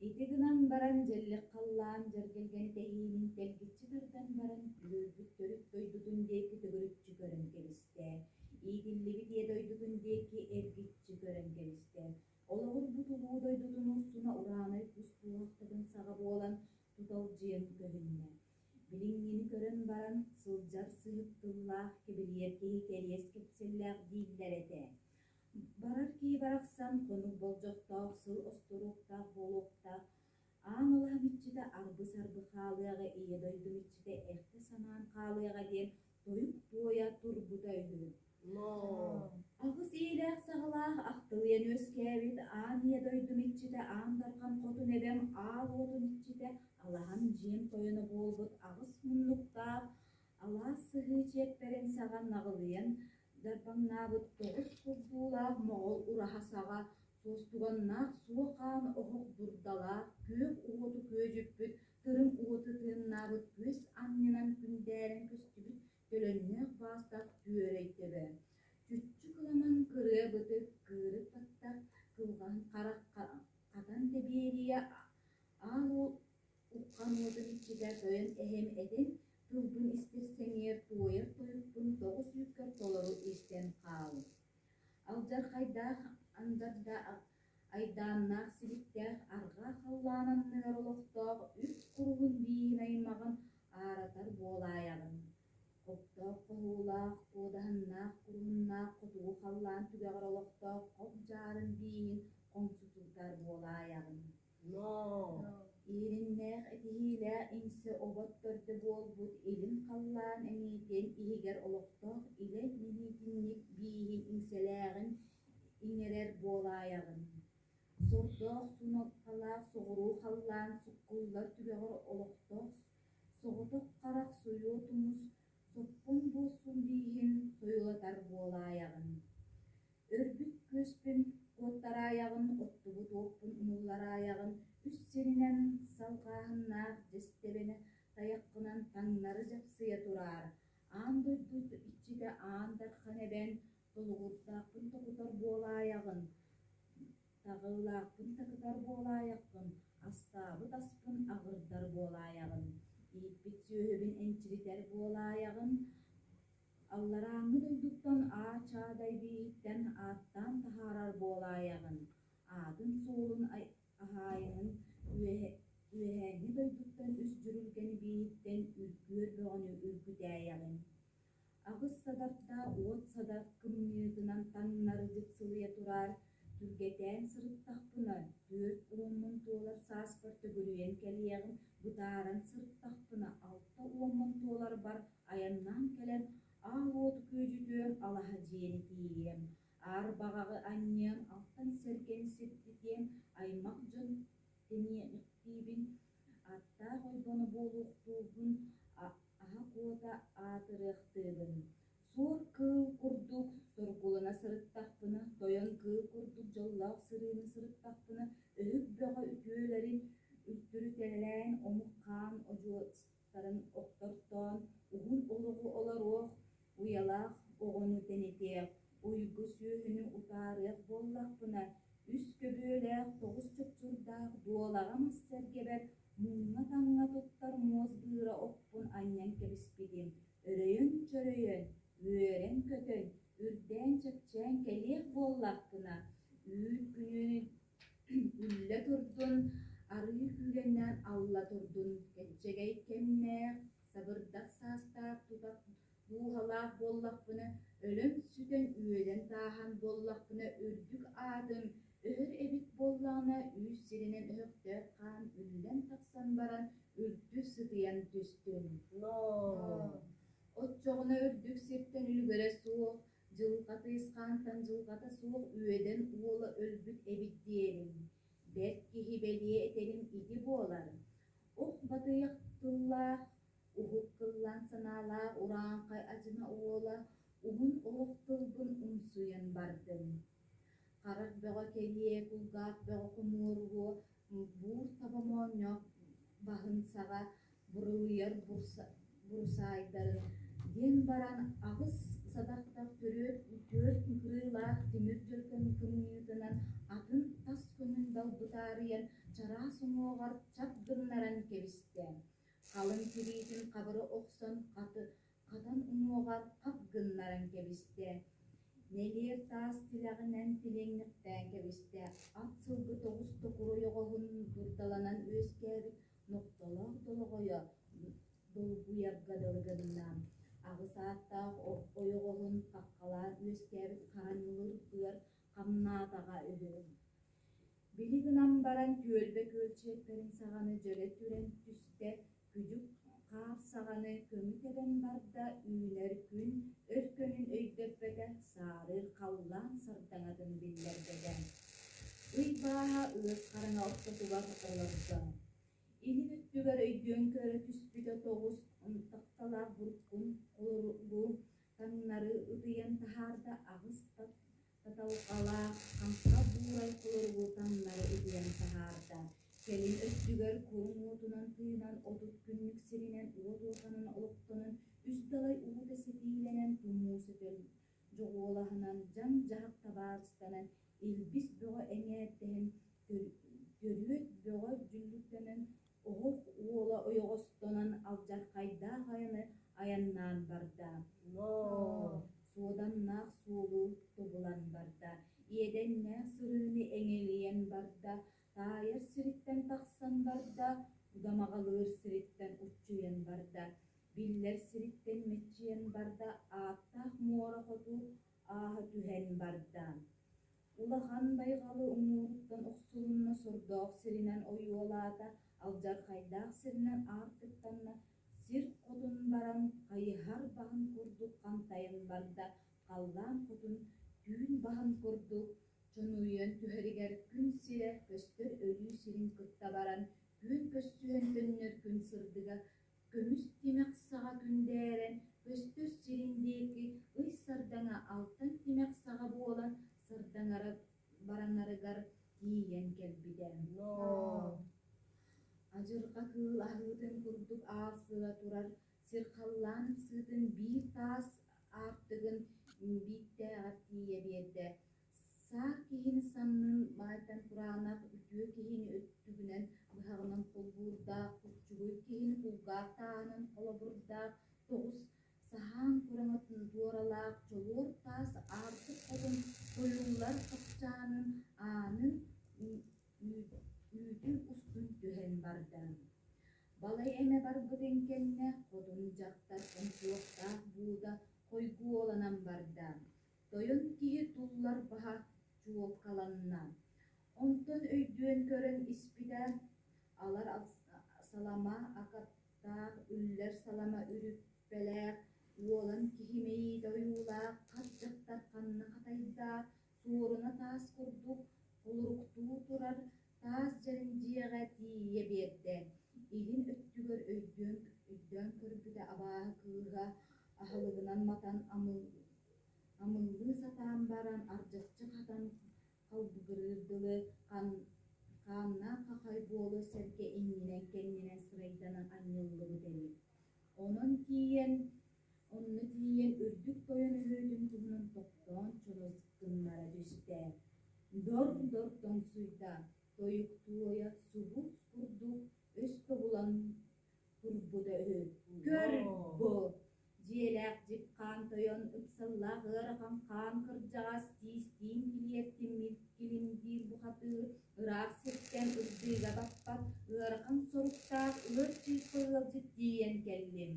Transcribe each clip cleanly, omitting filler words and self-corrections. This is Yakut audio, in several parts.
Ити гынан баран дьэллик халлаан дьэргэлгэн тэһиинин тэлгиччи тардан баран күһүөрбүт төрүт дойдутун диэки төгүрүччү көрөн кэбистэ, иитиллибит ийэ дойдутун диэки эргиччи көрөн кэбистэ. Олоҕурбут улуу дойдутун урсуна ураанай кус туоһахтатын саҕа буолан туталдьыйан көһүннэ. Билиҥҥини көрөн баран, сылдьар сыһык тыллаах кэбилиэр киһи кэриэс кэпсэллээх дииллэр этэ. Барар киһи барахсан хонук болдьохтоох сыл осторуоктаах буолуохтаах, аан алаһам иччитэ арбы-сарбы хаалыаҕа, ийэ дойдум иччитэ эхтэ санаан хаалыаҕа диэн тойук туойа турбута үһү. Аҕыс иилээх-саҕалаах ахтылыйан үөскээбит аан ийэ дойдум иччитэ Аан Дархан хотун эбэм аал уотун иччитэ алаһам дьиэм тойоно буолбут аҕыс муннуктаах алаас сыһыы чиэппэрин саҕа наҕылыйан дарбаҥнаабыт тоҕус курдуулаах моҕол ураһа саҕа суостуганнаах суо хаан оһох дурдалаах күөх уоту күөдьүппүт тырым уоту тыыннаабыт күөс анньынан күндээрэн көстүбүт төлөннөөх баастаах түөрэй төбө, чүччү кыламан кырыа бытык, кыырык баттах, кылгаһын харах хатан тэбиэрийэ аал уххан уотун иччитэ тойон эһэм этэн, тылбын истэр сэҥиэр туойар тойукпун тоҕус үүккэр толору истэн хаал. Алдьархайдаах андарда айдааннаах силиктээх арҕаа халлаан анныгар олохтоох үс куруһун бииһин аймаҕын ааратар буолаайаҕын. Хоптоох хоһуулаах, куодаһыннаах куруһуннаах хотугу халлаан түгэҕэр олохтоох хоп дьаарын бииһин хоҥсутутар буолаайаҕын. Иириннээх этиһиилээх иҥсэ обот төрдө буолбут илин халлаан эҥиитин иһигэр олохтоох илэ милиитинньик бииһин иҥсэлээҕин иҥэрэр буолаайаҕын. Сордоох суналҕалаах соҕуруу халлаан суккуллар түгэҕэр олохтоох соҕотох харах суйуо тумус соппун буолсун бииһин сойулатар буолаайаҕын. Өрбүт күөспүн куоттараайаҕын, оттубут уоппун умуллараайаҕын, үс сиринэн салҕааһыннаах дьэс тэбэнэ тайаххынан таҥнары дьапсыйа тураар, аан дойду иччитэ Аан Дархан эбэн, толугурдаахпын токутар буолаайаҕын, таҕылаахпын такытар буолаайаххын, астаабыт аспын аҕырдар буолаайаҕын, ииппит сүөһүбүн энчиритэр буолаайаҕын, алларааҥҥы дойдуттан Аа-Чаадай бииһиттэн ааттаан таһаарар буолаайаҕын, аатын-суолун аһаайаҕын үөһээҥҥи дойдуттан үс дьүрүлгэн бииһиттэн үргүөр бөҕөнү үргүтээйэҕин. Аҕыс садардаах уот садар кымньыытынан таҥнары дьыпсылыйа турар, түргэтээн сырыттахпына, түөрт уоммун туолар сааспар төгүрүйэн кэлиэҕим, бытааран сырыттахпына, алта уоммун туоларбар айаннаан кэлэн, аал уоту күөдьүтүөм, алаһа дьиэни тиийиэм, аар баҕаҕы анньыам, алтан сэргэни сирдэтиэм, аймах дьон тэниэхтиибин, аттаах ойбону буолуохтуубун, аһа куота аатырыахтыыбын. Суор кыыл курдук соргулана сырыттахпына, тойон кыыл курдук дьоллоох сырыыны сырыттахпына, өһүк бөҕө үтүөлэрин үлтүрүтэлээн омук хаан одьуостарын охтортоон, уһун олоҕу олоруох, уйалаах оҕону тэнитиэх, уйгу сүөһүнү утаарыах буоллахпына, үс көбүөлээх, тоҕус чопчурдаах дуолаҕа мас сэргэбэр муҥҥа-таҥҥа туттар муос быыра оппун анньан кэбиспитим, өрөйөн-чөрөйөн, үөрэн-көтөн, үрдээн-чэпчээн кэлиэх буоллахпына, үүт күнүн үллэ турдун, арыы күүгэннээн алла турдун, кэччэгэй кэмнээх, сабырдах саастаах тутах дууһалаах буоллахпына, өлөн-сүтэн үөдэн тааһан буоллахпына, үрдүк аатым өһөр эбит буоллаҕына, үүс сиринэн өһөхтөөх хаан үллэн тахсан баран, үрдү сытыйан түстүн. Оччоҕуна үрдүк сиртэн үлүгэрэ суох, дьылҕа тыйысхаантан дьылҕата суох үөдэн уола өлбүт эбит диэбин. Бэрт киһи бэлиэ этэрим ити буолар. Ох батыйах тыллаах Уһук кыллаан санаалаах урааҥхай адьына уола уһун олох тылбын умсуйан бардым. Харах бөҕө кэлиэ, кулгаах бөҕө хомуоруһуо, буур таба моонньоох баһын саҕа бурулуйар бурусаайдарын диэн баран аҕыс садахтах төрүөт түөрт кырыылаах тимир дьөлкөн кымньыытынан атын тас көҥүн да. дьалбы таарыйан, чараас уҥуоҕар чап гыннаран кэбистэ. Халыҥ тириитин хабыры охсон хатан уҥуоҕар хап гыннаран кэбистэ. Нэлиэр таас тилэҕинэн тилиҥнэхтээн кэбистэ. Ат сылгы тоҕус токур ойоҕоһун дурдаланан үөскээбит нохтолоох долоҕойо долгуйарга дылы гынна. Аҕыс ааттаах ойоҕоһун хаххалаан үөскээбит хара ньылыр быар хамнаатаҕа үһү. Били гынан баран түөлбэ күөл чиэппэрин саҕаны дьөлө түрэн түстэ, күдьүк хаар саҕаны көҥү тэбэн барда, үүнэр күн өркөнүн өйдөппөтө, саарыыр халлаан сардаҥатын биллэрбэтэ. Ый бааһа ыас хараҥа ортотугар олордо. Илин өттүгэр өйдүөн көрө түспүтэ тоҕус тахталаах буркун холоругу таҥнары ытыйан таһаарда, аҕыс таталҕалаах хаҥха буурай холоругу таҥнары ытыйан таһаарда. Кэлин өттүгэр куруҥ уотунан тыынан 30 күннүк сиринэн уот уотанан олохтонон үс далай уута сэтиилэнэн тумуу сөтөл дьоҕуолаһынан дьаҥ-дьаһах табаарыстанан илбис бөҕө эҥээрдэһэн төрүөт бөҕө дьүллүктэнэн оһох уола ойоҕостонон алдьархайдаах айаны айаннаан барда. Суоданнаах суолу тобулан барда, иэдэннээх сырыыны эҥэлийэн барда, таайар сириттэн тахсан барда, удамаҕалыыр сириттэн уччуйан барда, биллэр сириттэн мэччийэн барда, ааттаах муора хоту ааһа түһэн барда. Улахан байҕалы уҥуоруттан охсулунна, сордоох сиринэн ойуолаата, алдьархайдаах сиринэн аартыктанна, сир хотун баран хайыһар баһын курдук хантайан барда, халлаан хотун түүн баһын курдук чонуйан түһэригэр күн сирэ көстөр өлүү сирин кытта баран, күөн көрсүһэн төннөр күн сырдыга Көмүс тимэх саҕа күндээрэн, көстөр сирин диэки ый сардаҥа алтан тимэх саҕа буолан сардаҥара баранарыгар тиийэн кэлбитэ. Адьырҕа кыыл аһыытын курдук аалсыла турар сир халлаан ыпсыытын биир таас аартыгын бииктээҕэр тиийэ биэрдэ. Саах киһини саннын баайтан кураанах, үтүө киһини өттүгүнэн быһаҕынан холбуурдаах, куччугуй киһини кулгаах тааһынан холобурдаах, тоҕус саһаан кураҥатын туоралаах чолуор таас аартык хотун ойуллар хапчаанын аанын үүтүн устун түһэн барда. Балай эмэ барбытын кэннэ хотун дьахтар онтуохтаах буута хойгуоланан барда. Тойон киһи туллар баһа чуолкаланна. Онтон өйдүөн көрөн испитэ, алар салама акаттаах, үллэр салама үрүппэлээх, уолан киһи мэйиитэ ойуулаах, хат дьахтар ханна хатайдаах, суоруна таас курдук холоруктуу турар таас дьэрин дьиэҕэ тиийэ биэрдэ. Илин өттүгэр өйдүөн өйдөөн көрбүтэ абааһы кыыһа аһылыгынан матан амыллыы сатаан баран ардьаччы хатан халбыгырыыр дылы хааннаах хахай буола сэргэ иннинэн-кэннинэн сырайданан анньыллыбыт эбит. Онон тиийэн онно тиийэн үрдүк тойон өһүөтүн туһунан тохтоон чорос гыннара түстэ. Дор-дор тоҥсуйда, тойук туойа субу курдук өс тобулан турбута үһү. Көр бу, дьиэлээх дьипхаан тойон ыксаллаах ыарахан хаан кырдьаҕас тиистиин килиэптиммит килиҥдиир бухатыыр ыраах сиртэн ырдыыга баппат ыарахан соруктаах ыар чыыппа ыалдьыт тиийэн кэллим.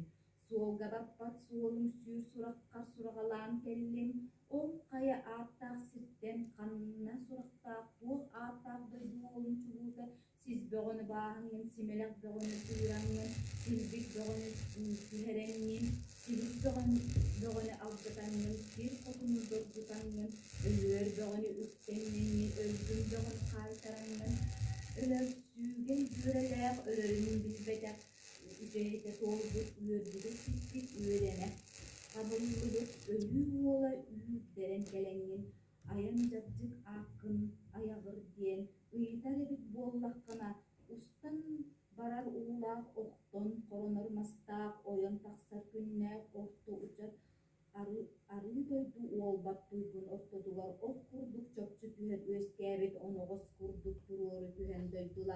Суолга баппат суолуҥ сүүр сураххар сураҕалаан кэллим, ол хайа ааттаах сиртэн ханна сурахтаах туох ааттаах дойду уолун чулуута сис бөҕөнү бааһаҥҥын, симэлэх бөҕөнү тыыраҥҥын, силбик бөҕөнү түһэрэҥҥин, силис бөҕөнү алдьатаҥҥын, сир хотуну доргутаҥҥын, өлүөр бөҕөнү үктэннэҥҥин, өлгүн бөҕөнү хаайтараҥҥын, өлөрсүүгэй дьүөрэлээх өлөрүн билбэтэх үчэһитэ туолбут үөрбүтэ сиппит үөрэнэ хабыллыбыт өлүү уола үүрдэрэн кэлэҥҥин айан дьабдьык ааккын айаҕыр диэн ыйытар эбит буоллаххына, устан барар уулаах охтон хоронор мастаах ойон тахсар күннээх орто учат арыы дойду уолбат туйгун ортотугар ох курдук чопчу түһэн үөскээбит оноҕос курдук туруору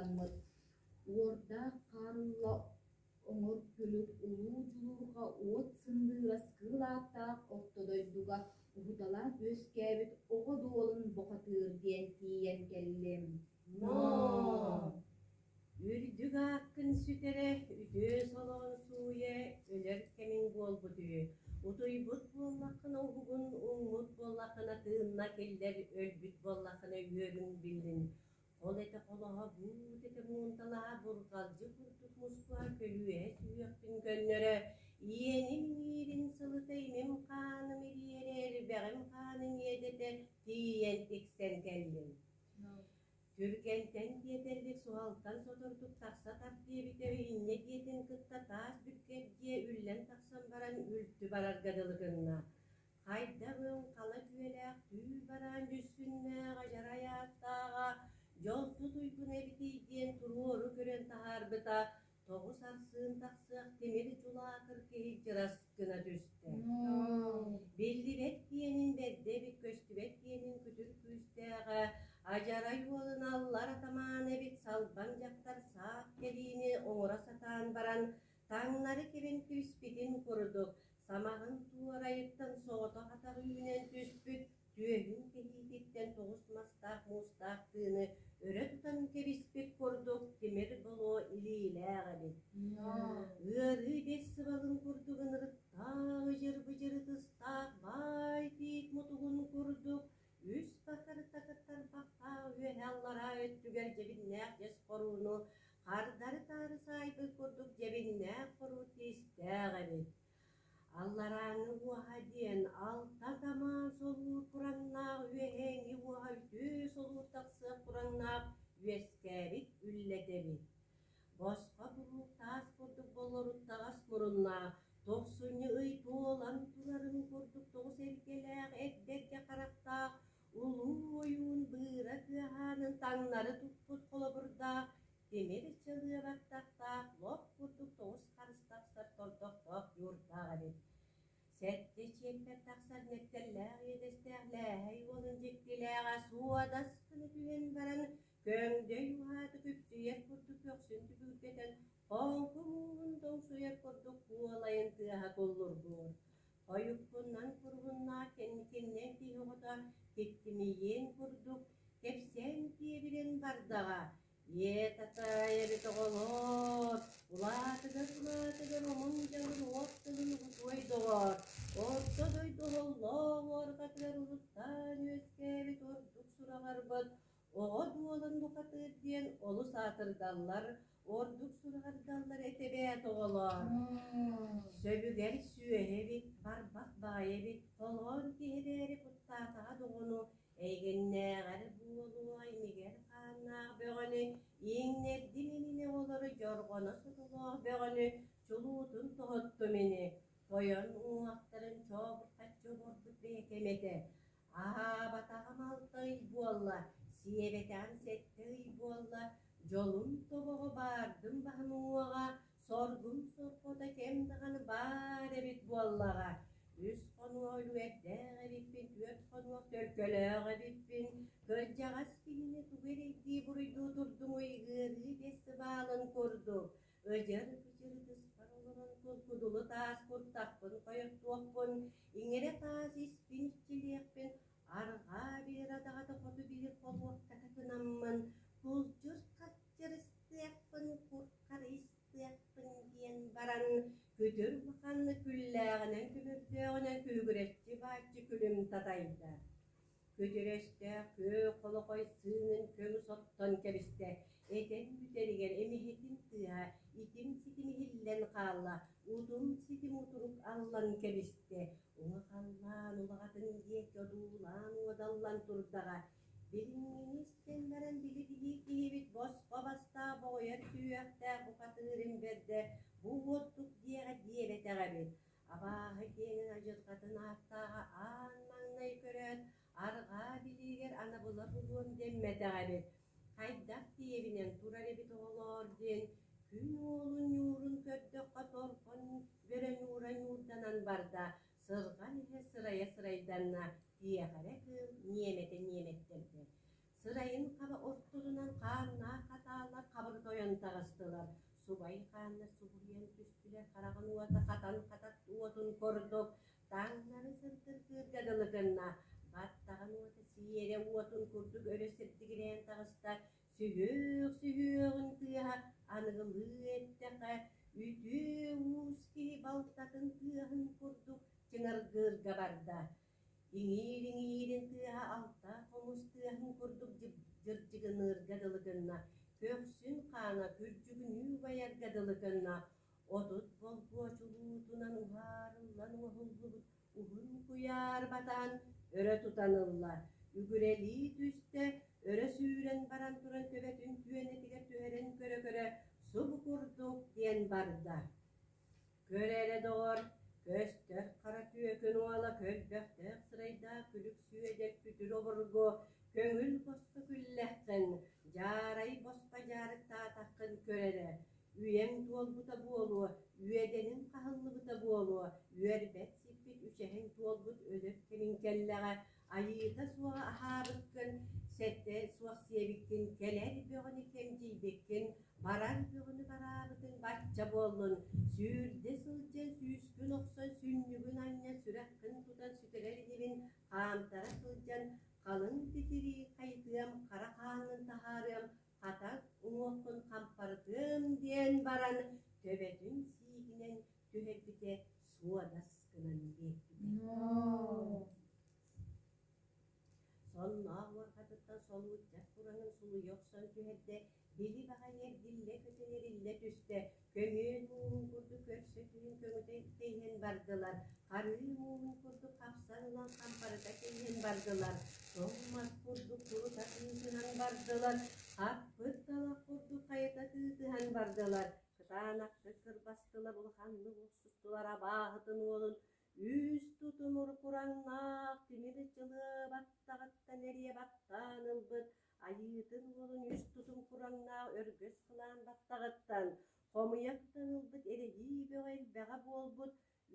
уораламмыт, уордаах хаарылла оҥор күлүк улуу дьулурҕа уот сындыырас кыыл ааттаах орто дойдуга уһуталаан үөскээбит оҕо дуолун бухатыыр диэн тиийэн кэллим. Ноо! Үрдүк ааккын сүтэрэ, үтүө солоҕун сууйа, өлөр кэмиҥ буолбут үһү. Утуйбут буоллаххына уһугун, уҥмут буоллаххына тыынна киллэр, өлбүт буоллаххына үөрүҥ биллин. Ол этэ холоһо, буут этэ муунталаһа, бурҕалдьы курдук мускуһа, көлүөһэ сүһүөхпүн көннөрө, иэним иҥиирин сылыта, имим хааным ириэрэ, эрбэҕим хаанын иэдэтэ тиийэн тиксэн кэллим. Түргэнтэн тиэтэллик суһалтан соторутук тахса тарт диэбитэ инньэ диэтин кытта таас бүккэр дьиэ үллэн тахсан баран үлтү барарга дылы гынна. Хайдах өҥ хала күөлээх түү бараан дьүссүннээҕэ, дьарай ааттааҕа, дьолту туйгун эбитий диэн туруору көрөн таһаарбыта, тоҕус арсыын тахсыах тимир дьулаакыр киһи дьырас гына түстэ. Биллибэт диэнин бэрдэ эбит, көстүбэт диэнин күтүр күүстээҕэ, адьарай уолун аллар атамаан эбит салбаҥ дьахтар саах кэлиини оҥоро сатаан баран, таҥнары кибин түспүтүн курдук, самаҕын туорайыттан соҕотох атах үүнэн түспүт түөһүн кэһиититтэн тоҕус мастаах муустаах тыыны өрө тутан кэбиспит курдук тимир болуо илиилээх эбит. Ыарыы бэс сыбалын курдук ынырыктаах ыдьыр-быдьыр ытыстаах баай тиит мутугун курдук үс такыр-такыр тарбахтаах үөһэ аллараа өттүгэр дьэбиннээх дьэс хорууну хардары-таары саайбыт курдук дьэбиннээх хоруу тиистээх эбит. Алларааҥҥы уоһа диэн алта тамаан солуур кураҥнаах, үөһээҥҥи уоһа үтүө солуур тахсыах кураҥнаах үөскээбит үллэтэ эбит. Босхо буруук таас курдук болоруттаҕас муруннаах, тохсунньу ый туолан турарын курдук тоҕус эргэлээх эрдэргэ харахтаах улуу ойуун быыра кыаһаанын таҥнары туппут холобурдаах тимир чылыа баттахтаах лоп курдук тоҕус харыс тахсар тордохтоох ньуурдаах эбит. Сэттэ чиэппэр тахсар нэктэллээх иэдэстээх Лээһэй уолун дьиктилээҕэ суодас гына түһэн баран, көҥдөй уһааты күпсүйэр курдук көхсүн түбүргэтэн, хоҥку мууһун тоҥсуйар курдук куолайын тыаһа куллургуур. Хойуккунан куруһуннаах кэнникиннэн киһи оҕото киттимийиэн курдук кэпсээн киэбирэн бардаҕа. Ийэ татаай эбит оҕолоор, улаатыгар-улаатыгар омун-дьалыр уот тылын угутуой доҕоор, орто дойду оһоллоох уорҕатыгар уруттаан үөскээбит ордук сураҕарбыт оҕо дуолан бухатыыр диэн олус аатырдаллар, ордук сураҕырдаллар этэ эбээт оҕолоор. Сөбүгэр сүөһү эбит, барбах баҕайы эбит, холоон киһи эрээри куттаатаҕа доҕону Эйигиннээҕэр буолуо имигэр хааннаах бөҕөнү, иҥнэрдим инини олору дьорҕоно сотолоох бөҕөнү, чулуутун тоһуттум ини, тойон уҥуохтарын чообурхаччы оборбут бэйэкэм этэ. Аһаабатаҕым алта ый буолла, сиэбэтэҕим сэттэ ый буолла, дьолум тобоҕо баардым баһым уҥуоҕа, Соргум сорҕото кэм даҕаны баар эбит буоллаҕа, үс хонуох үлүгэрдээх эбиппин, түөрт хонуох төлкөлөөх эбиппин, кырдьаҕас киһини тугу эрэйдии-буруйдуу турдуҥуй ыарыы бэс сыбаалын курдук, ыдьыр-быдьыр ытыспар олорон кудулу таас куртахпын хойуттуохпун, иҥэрэ таас испин иччилиэхпин, арҕаа биир адаҕата хоту биир холуокката гынаммын, кулдьур-хаччыр истиэхпин, курхар истиэхпин диэн баран, күтүр улаханнык күллээҕинэн күлүрдээҕинэн күһүгүрэччи бааччы күлүм татайда. Күтүр өстөөх күөх холохой сыыҥын көҥүс оттон кэбистэ, этэн бүтэригэр эмиһэтин тыаһа итим-ситим иһиллэн хаалла, утум-ситим утурук аллан кэбистэ, уҥа халлаан улаҕатын диэки одуулаан уодаллан турдаҕа. Билиҥҥини истэн баран били биһиги киһибит босхо бастаах боҕуйар сүһүөхтээх бухатыырын бэрдэ бу уоттук диэҕэ диэбэтэх эбит. Абааһы киэнин адьырҕатын ааттааҕа аан маҥнай көрөөт, арҕаа билиигэр анабыла булуом дэммэтэх эбит. Хайдах киэбинэн турар эбит оҕолоор диэн күн уолун ньуурун көрдөххө торхон бөрө ньуура ньуурданан барда, сырҕан иһэ сырайа сырайданна, тиэхэрэ кыыл ньиэмэтэ ньиэмэттэрдэ. Сырайын хаба ортотунан хааннаах хатаалар таҕыстылар, субай хааннар субуруйан түстүлэр, хараҕын уота хатан хатат уотун курдук таҥнары сырдыргыырга дылы гынна, баттаҕын уота сиэрэ уотун курдук өрө сирдигирээн таҕыста, сүһүөх сүһүөҕүн тыаһа аныгылыы эттэххэ, үтүө уус киһи балтатын тыаһын курдук чыҥыргыырга барда. Иҥиир-иҥиирин тыаһа алта хомус тыаһын курдук дьырдьыгыныырга дылы гынна, көхсүн хаана күрдьүгүнүү убайарга дылы гынна, 30 болгуо чулуутунан уһаарыллан оҥоһуллубут уһун куйаар батаһын өрө тутан ылла, үгүрэлии түстэ, өрө сүүрэн баран туран төбөтүн түөнэтигэр түһэрэн көрө-көрө субу курдук диэн барда. Көр эрэ, доҕор, көстөр хара түөкүн уола көлбөхтөөх сырайдаах күлүк сүөдэр күтүр обургу көҥүл босхо күллэххин, дьаарай босхо дьаарыктаатаххын көр эрэ, үйэҥ туолбута буолуо, үөдэниҥ хаһыллыбыта буолуо, үөрбэт сиппит үчэһиҥ туолбут өлөр кэмиҥ кэллэҕэ, айыыта суоҕа аһаабыккын, сэтэ суох сиэбиккин, кэлэр бөҕөнү кэмчийбиккин, барар бөҕөнү бараабытыҥ бачча буоллун, сүүрдэ сылдьан сүүскүн охсон сүнньүгүн анньан сүрэххин тутан сүтэрэр инибин хаамтара сылдьан халыҥ титирии хайытыам, хара хааҥҥын таһаарыам, хата уҥуоххун хампарытыам диэн баран төбөтүн сиигинэн түһэрбитэ суодас гынан биэрбитэ. Сонноох уорҕатыттан солуурчах кураҥын сулуйа охсон түһэрдэ, били баҕайы эргиллэ көтөн эриллэ түстэ, көмүөл мууһун курдук көрсө түһэн көҥүтэ тэйиһэн бардылар, харыы мууһун курдук хапсан ылан хампарыта тэйиһэн бардылар, тоҥ мас курдук турута тыытыһан бардылар, хаппыт талах курдук хайыта тыытыһан бардылар, кытаанахтык кырбастылар, улаханнык охсустулар абааһытын уолун Үс тутумур кураҥнаах тимир дьылы баттаҕыттан эрийэ баттаан ылбыт айыытын уолун үс тутум кураҥнаах өргөс кылаан баттаҕыттан хомуйаттан ылбыт эрэһии бөҕө элбэҕэ буолбут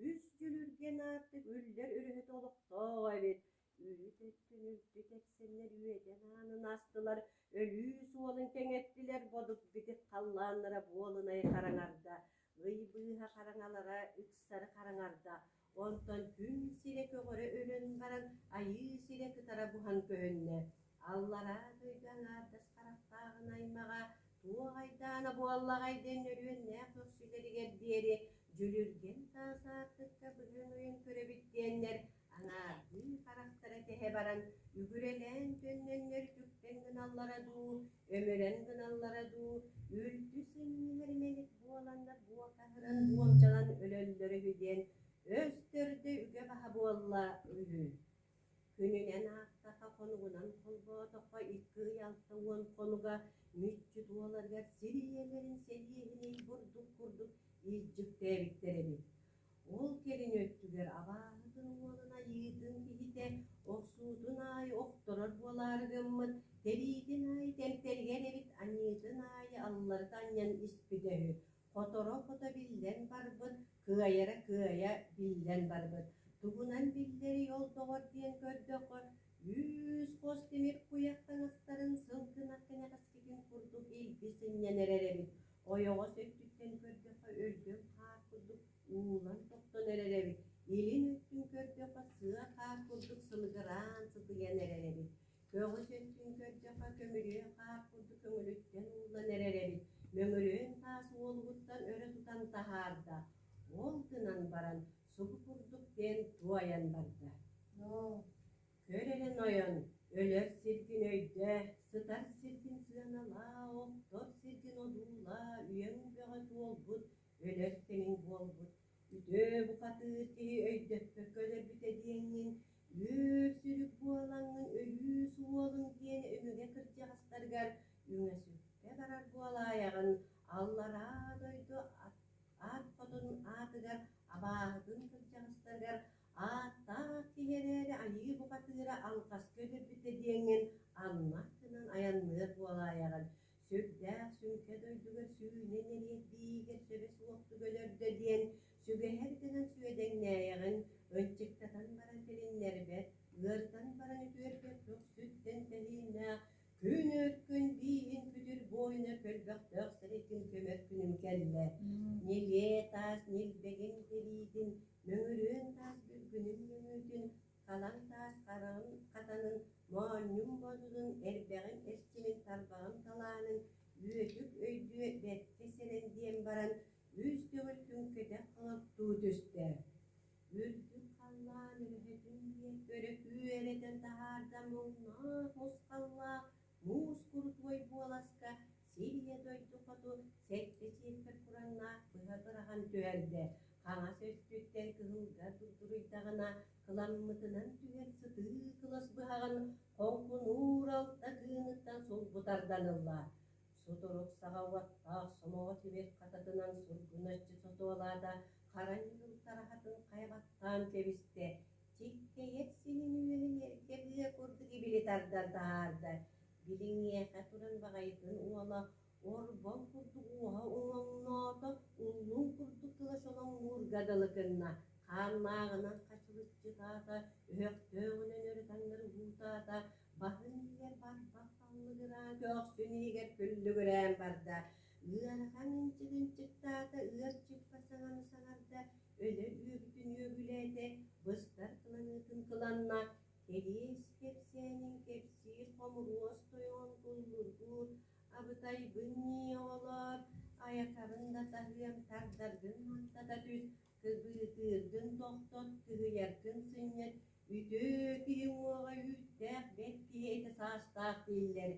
үс дьүлүргэн аартык үллэр өрүһүтэ олохтоох эбит. Үрүт өттүн үлтү тэпсэннэр үөдэн аанын астылар, өлүү суолун кэҥэттилэр, бодук битик халлааннара буолунай хараҥарда, ый быыһа хараҥалара ыксары хараҥарда, онтон күн сирэ көҕөрө өлөн баран айыы сирэ кытара буһан көһүннэ. Аллараа дойду аҥаардас харахтааҕын аймаҕа туох айдаана буоллаҕай диэн нөрүөннээх көхсүлэригэр диэри дьүлүргэн таас аартыкка быһан ойон көрөбүт диэннэр аҥаардыы харахтара тэһэ баран үгүрэлээн төннөннөр үтүктэн гыналлара дуу, өмүрэн гыналлара дуу, үлтү сынньыһар мэник буоланнар буокаһыран буомчалан өлөллөрө үһү диэн өс төрдө үгэ баһа буолла үһү. Күнүнэн аахтахха, хонугунан холбоотоххо 2 ый 60 хонуга мүччү туоларыгар сир ийэлэрин сэлиэһинэй бурдук курдук илдьиктээбиттэр эбит. Ол кэлин өттүгэр абааһытын уолун айыытын киһитэ охсуутун аайы охторор буолаары гыммыт, тэбиитин аайы тэмтэригэр эбит, аньыытын аайы алларыта анньан испитэ үһү. Хоторо-хото биллэн барбыт, кыайара кыайа биллэн барбыт. Тугунан биллэрий ол доҕор диэн көрдөххө, үс хос тимир куйах таҥастарын сылгынах кэнэҕэскитин курдук илби сынньан эрэр эбит. Ойоҕос өттүттэн көрдөххө өлгөм хаар курдук уулан тохтон эрэр эбит, илин өттүн көрдөххө сыа хаар курдук сылыгыраан сытыйан эрэр эбит, көҕүс өттүн көрдөххө көмүрүө хаар курдук көҥүлүттэн ууллан эрэр эбит, мөҥүрүөн таас уолугуттан өрө тутан таһаарда, ол гынан баран субу курдук диэн туойан барда. Көр эрэ нойон, өлөр сиргин өйдөө, сытар сиргин сыаналаа, охтор сиргин одуулаа, үйэҥ бөҕө туолбут, өлөр кэмиҥ буолбут. Үтүө бухатыыр киһи өйдөппөккө өлөрбүтэ диэҥҥин, үөр сүрүк буолаҥҥын өлүү суолуҥ диэн өҥүгэ кырдьаҕастарыгар үҥэ-сүктэ барар буолаайаҕын, аллараа дойду аат хотун аатыгар абааһытын кырдьаҕастарыгар Ааттаах киһи эрээри айыы бухатыыра алҕаска өлөрбүтэ диэҥҥин аннах гынан айанныыр буолаайаҕын, сүрдээх сүҥкэ дойдуга сүүнэ нэриэт биигэр сөбө суохтук өлөрдө диэн сүгэһэр гынан сүөдэҥнээйэҕин, ынчыктатан баран тилиннэрбэт, ыарытан баран үтүөрбэт көхсүттэн тэһииннээх күн өркөн бииһин күтүр буойун. мойуна көлбөхтөөх сирэйгин көмөр күнүм кэллэ. Ньилиэ таас ньилбэгин тириитин, мөҥүрүөн таас бүлгүнүн мөҥүүтүн, халаҥ таас хараҕын хатанын, моонньум бодотун, эрбэҕин эрчимин, тарбаҕын талаанын, үөтүк өйдүө бэркэ сэрэн диэн баран, үс төгүл түҥкэтэх холоттуу түстэ. Үрдүк халлаан өрөһөтүн диэки өрө күөрэтэн таһаарда муҥнаах мусхаллаах муус курутуой буоласка сир-ийэ дойду хоту сэттэ чиэппэр кураҥнаах быһа быраҕан түһэрдэ. Хаҥас өттүттэн кыһылга дугдуруйдаҕына кыламмытынан түһэр сытыы кылас быһаҕын хоҥкунуур алта кыыныттан сулбу тардан ылла. Сутурук саҕа уоттаах сомоҕо тимир хататынан сургуначчы сотуолаата, хара ньыгыл тараһатын хайҕаттаан кэбистэ, чиккэйэр синин үөһүн эргэ быа курдук ибили тардан таһаарда. Билиҥиэхэ туран баҕайытын уола орбон курдук уоһа уҥоҥноото, уллуҥ курдук тыла солоҥнуурга дылы гынна, хааннааҕынан хачылыччытаата, өһөхтөөҕүнэн өрө таҥнары уһуутаата, баһын иһигэр барбах баллыгыраан, көхсүн иһигэр күллүгүрээн барда. Ыарахан ынчык ынчыктаата, ыар чыппа саҥаны саҥарда, өлөр үөгүтүн үөгүлээтэ, быстар кыланыытын кыланна, кэриэс кэпсээнин кэпсиир хомуруос тойон куллургуур, абытайбын нии оҕолоор, айакабын да таһыам, тардаргын мантата түс, кыбыытыыргын тохтот, кыһыйаргын сынньат, үтүө киһи уҥуоҕа үүттээх бэрт киһи этэ саастаах дииллэр.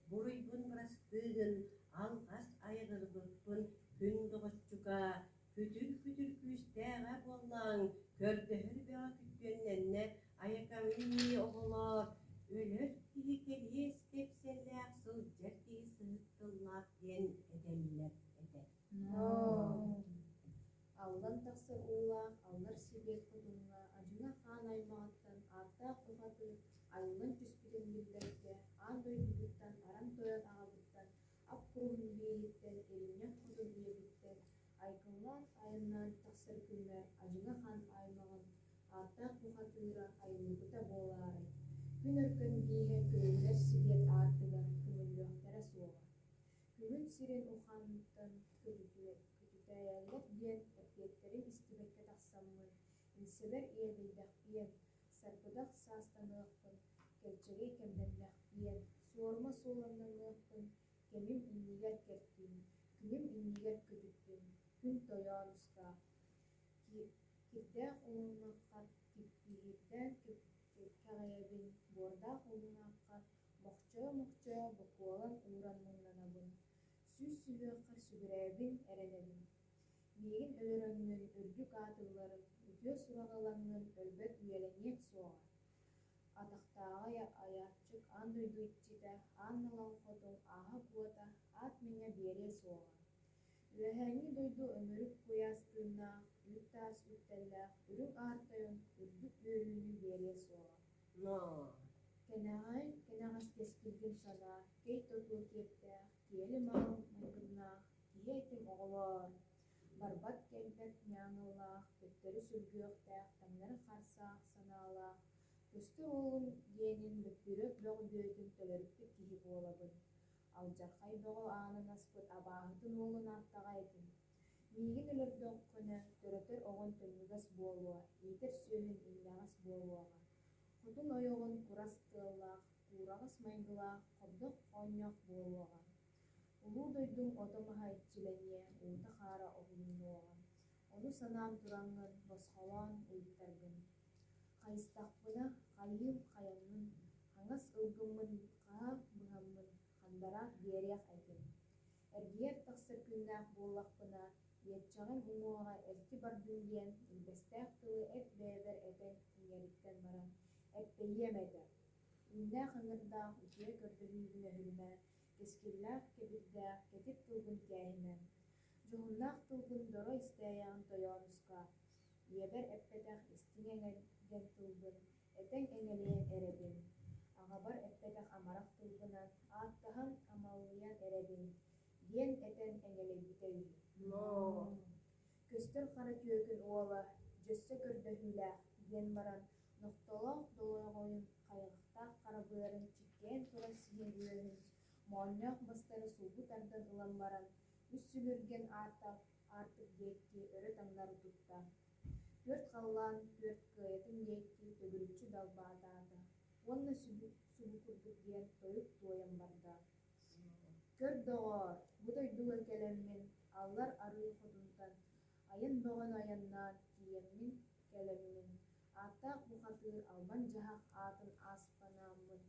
Буруйбун бырастыыгын, алҕас айыҕырбыппын күн доҕоччука, күтүр-күтүр күүстээҕэ буоллаҕыҥ, көрдөһөр бөҕө күттүөннэннэ, айакабын нии оҕолоор, өлөр киһи кэриэс кэпсэллээх, сылдьар киһи сыһыт тыллаах диэн этэллэр этэ. Аллан тахсар уулаах аллар сибиэт хотуҥҥа Адьыҥа хаан аймаҕыттан ааттаах бухатыыр айыллан түспүтүн биллэрдэ, аан дойдутуттан араҥ тойон аҕабыттан, ап куруһун биэһиттэн, иринньэх хотун ийэбиттэн айгыллаан айаннаан тахсар күммэр Адьыҥа хаан аймаҕын ааттаах бухатыыра айыллыбыта буолаарай, күн өркөн бииһэ көрүллэр сибиэт аартыгар көмүллүөхтэрэ суоҕа. Күһүн сирин ухханыттан көтүтээйэллэр диэн эппиэттэрин истибэккэ тахсаммын, инсэбэр иэдэйдэхпиэн, сарбыдах саастаныахпын, кэлчэгэй кэмнэннэхпиэн, суорума суолланыахпын, кэмим иннигэр кэртим, күнүм иннигэр көтүттүм, күн тойоон устаах, кирдээх улуннахха киппиһирдээн кэҕийэбин, буордаах улуннахха Мохчойо-мохчойо бокуолан ууран муҥнанабын, сүүс сүһүөххэр сүгүрээбин эрэнэбин. Миигин өлөрөҥҥүн үрдүк аат ылларым, үтүө сураҕы ылаҥҥын өлбөт үйэлэниэҥ суоҕа. Атахтааҕы айааччык аан дойду иччитэ, аан налаҥ хотун ааһа куота, аат мэҥэ биэриэ суоҕа. Үөһээҥҥи дойду өҥүрүк куйаас тыыннаах, үүт таас үктэллээх үрүҥ аар тойон үрдүк үөрүүнү биэриэ суоҕа. Кэнэҕэһин кэнэҕэс кэскилгин санаа, кэй тотуо киэптээх, киэли-маалы майгыннаах, киһи этим оҕолоор, барбат-кэлбэт ньааҥылаах, төттөрү сүргүөхтээх, таҥнары харсаах санаалаах, көстөр уолун диэнин бөппүрүөк бөҕө бүөтүн төлөрүппүт киһи буолабын. Алдьархай бөҕө аанын аспыт абааһытын уолун ааттаҕа этим. Миигин өлөрдөххүнэ, төрөтөр оҕон төннүгэс буолуо, иитэр сүөһүн иҥнэҕэс буолуоҕа. Хотун ойоҕун курас тыаллаах, куураҕас майгылаах, хобдох хоонньоох буолуоҕа. Улуу дойдуҥ ото-маһа иччилэниэ, уута-хаара уһуннуоҕа. Ону санаан тураҥҥын, босхолоон ыйыттаргын. Хайыстахпына, хайыым хайаммын, хаҥас ылгыммын хаһа быһаммын хандараах биэриэх этим. Эргийэр тахсар күннээх буоллахпына, иэччэҕим уҥуоҕа эрки бардын диэн илбэстээх тылы эт бэйэбэр этэн иҥэриттэн баран, эппэйиэм этэ. Үүннээх ыҥырдаах үтүө көрдөһүүбүн өһүрүмэ, кэскиллээх кэбирдээх кэтит тылбын кээһимэ. Дьоһуннаах тылбын доро истээйэҕин тойоонуска, ийэбэр эппэтэх истиҥ эҥэргэн тылбын этэҥ эҥэлийэн эрэбин, аҕабар эппэтэх амарах тылбынан ааттаһан амалыйан эрэбин, диэн этэн эҥэлэйбитэ үһү. Көстөр хара түөкүн уола дьөссө көрдөһүүлээх диэн баран нохтолоох долоҕойун хайҕахтаах хара быарын чиккэйэн турар сиһин үөһүн моонньоох бастары сулбу тардан ылан баран, үс сүлүргэн аартык диэки өрө таҥнары тутта, түөрт халлаан түөрт кыайатын диэки төгүрүччү далбаатаата уонна субу курдук диэн тойук туойан барда: «Көр, доҕоор, бу дойдуга кэлэммин, аллар арыы хотунтан айан бөҕөнү айаннаан тиийэммин кэлэммин, ааттаах бухатыыр албан дьаһах аатын ааспанааммын,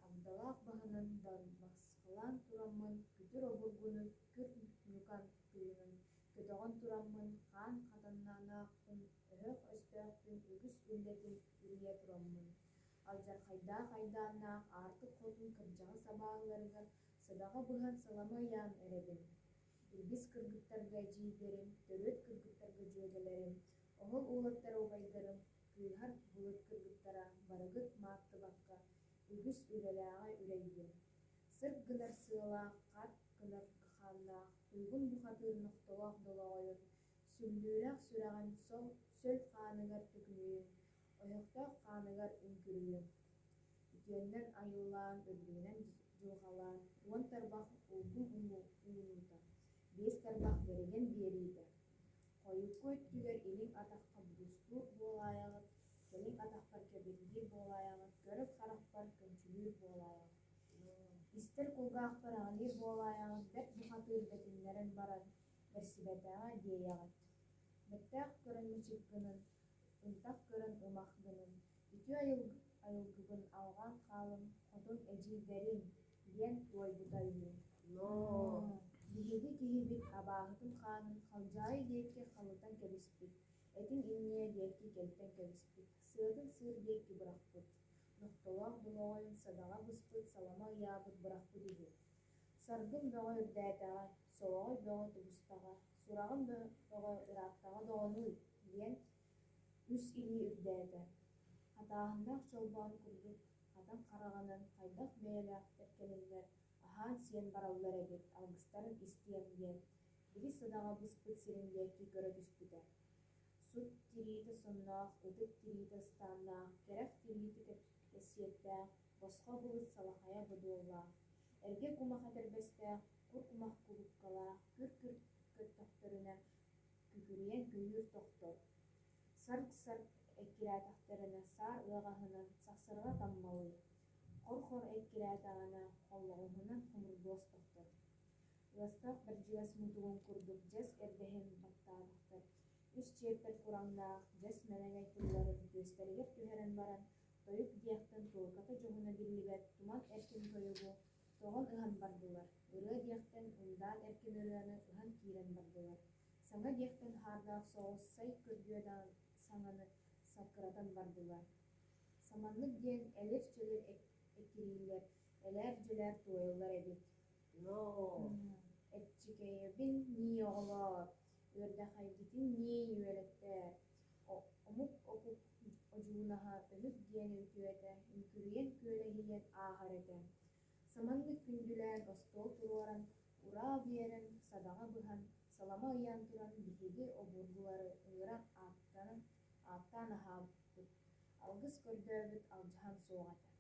агдалаах баһынан далбасхалаан тураммын, күтүр обургуну күр ньукан тыынын көтөҕөн тураммын, хаан хатаннаахпын, өһөх өстөөхпүн үгүс үллэтин үрүйэ тураммын, алдьархайдаах айдааннаах аартык хотун кырдьаҕас абааһыларыгар садаҕа быһан салама ыйаан эрэбин. Илбис кыргыттарга эдьиийдэрим, төрүөт кыргыттарга дьүөгэлэрим, оһол уолаттара убайдарым, кыыһар былыт кыргыттара барыгыт мааттыбакка үгүс үлэлээҕи үрэйдим. Сырк гынар сыалаах, хат гынар хааннаах, туйгун бухатыыр нохтолоох долоҕойун, сүллүүлээх сүрэҕин сөл хааныгар төкүнүйүн, ойохтоох хааныгар үҥкүрүйүн. Үтүөннэн айыллаан, үрдүгүнэн дьылҕалаан, уон тарбах улгум уунуута, биэс тарбах бэригэн биэриитэ. Хойукку өттүгэр илиҥ атахха булустуур буолаайаҕыт, кэлиҥ атахпар кэбиргиир буолаайаҕыт, көрөр харахпар көнчүлүүр буолаайаҕыт. Истэр кулгаахпар аҕылыыр буолаайаҕыт, бэрт бухатыыр бэтиннэрэн баран, бэрсибэтэҕэ диэйэҕит. Бэттээх көрөн мичик гынын, ынтах көрөн ымах гынын, үтүө айылгыбын алҕаан хаалыҥ, хотун эдьиийдэрим, диэн туойбута үһү. Биһиги киһибит абааһытын хаанын халдьаайы диэки халытан кэбиспит, этин инньэ диэки кэлтэн кэбиспит, сыатын сыыр диэки бырахпыт, нохтолоох долоҕойун садаҕа быспыт салама ыйаабыт бырахпыт үһү. Саргын бөҕө үрдээтэҕэ, солоҕой бөҕө тубустаҕа, сураҕым бөҕө ырааттаҕа доҕонуй диэн үс илии үрдээтэ. Хатааһыннаах чолбоон курдук хатан хараҕынан хайдах бэйэлээхтэр кэлэннэр аһаан-сиэн бараллар эбит, алгыстарын истиэм диэн, били садаҕа быспыт сирин диэки көрө түспүтэ. Сут тириитэ сонноох, ытык тириитэ ыстааннаах, кэрэх тириитэ кэссиэттээх, босхо былыт салахайа бодуоллаах, эргэ кумах этэрбэстээх, кур кумах кулуккалаах, күр-күр көттөхтөрүнэ күкүрүйэн көйүүр тохтор, сарк-сарк эккирээтэхтэринэ саар ыаҕаһынан сахсырҕа таммалыыр, хор-хор эккирээтэҕинэ холлоҕоһунан хомурдуос тохтор. Ыастаах бэрдьигэс мутугун курдук дьэс эрбэһин баттаатахтар, үс чиэппэр кураҥнаах дьэс мэлэҥэй тылларын түөстэригэр түһэрэн баран, тойук диэхтэн туолката дьоһуна биллибэт туман эркин тойугу тоҕон ыһан бардылар, ырыа диэхтэн ымдаан эркин ырыаны ыһан киирэн бардылар, саҥа диэхтэн хаардаах соҕус сай көрдүөдэҕин саҥаны саккыратан бардылар. Саманнык диэн элир-чэлир эккирииллэр, элээр-дьэлээр туойаллар эбит. Эччикэйэбин нии оҕолоор, үөрдэхэйгитин нии үөрэттээр, омук окук одьуунаһа өлүк диэн үтүөтэ үҥкүрүйэн күөлэһийэн ааһар этэ. Саманнык күндүлээн остуол туруоран, ураа биэрэн, садаҕа быһан, салама ыйаан туран биһиги обургулары ыҥыран ааттаан аһаабыт, алгыс көрдөөбүт алдьаһан суох этэ.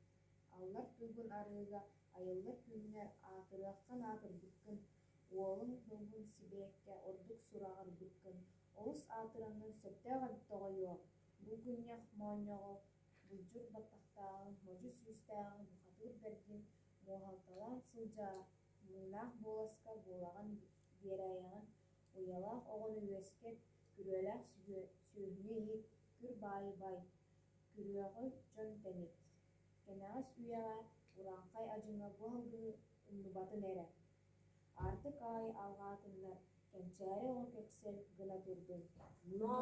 Аллар туйгун арыыга айыллар күҥҥэ аатырыаххын аатырбыккын, уолуҥ Ньургун Сибиэккэ ордук сураҕырбыккын, олус аатыраҥҥын сөптөөх эбит тоҕойуо, булгунньах моонньоҕу, булдьур баттахтааҕы, модьу сүүстээҕи бухатыыр бэрдин муоһалталаан сылдьаар, мыҥнаах буоласка буолаҕын биэрээйэҕин, уйалаах оҕону үөскэт, күрүөлээх сүөһүнү иит, күр баайы бай, күрүөҕү дьон тэнит. Кэнэҕэс үйэҕэ урааҥхай адьыҥа бу алгыһы умнубатын эрэ. Аартык аайы алҕаатыннар, кэнчээри оҕо кэпсэл гына турдун. Но!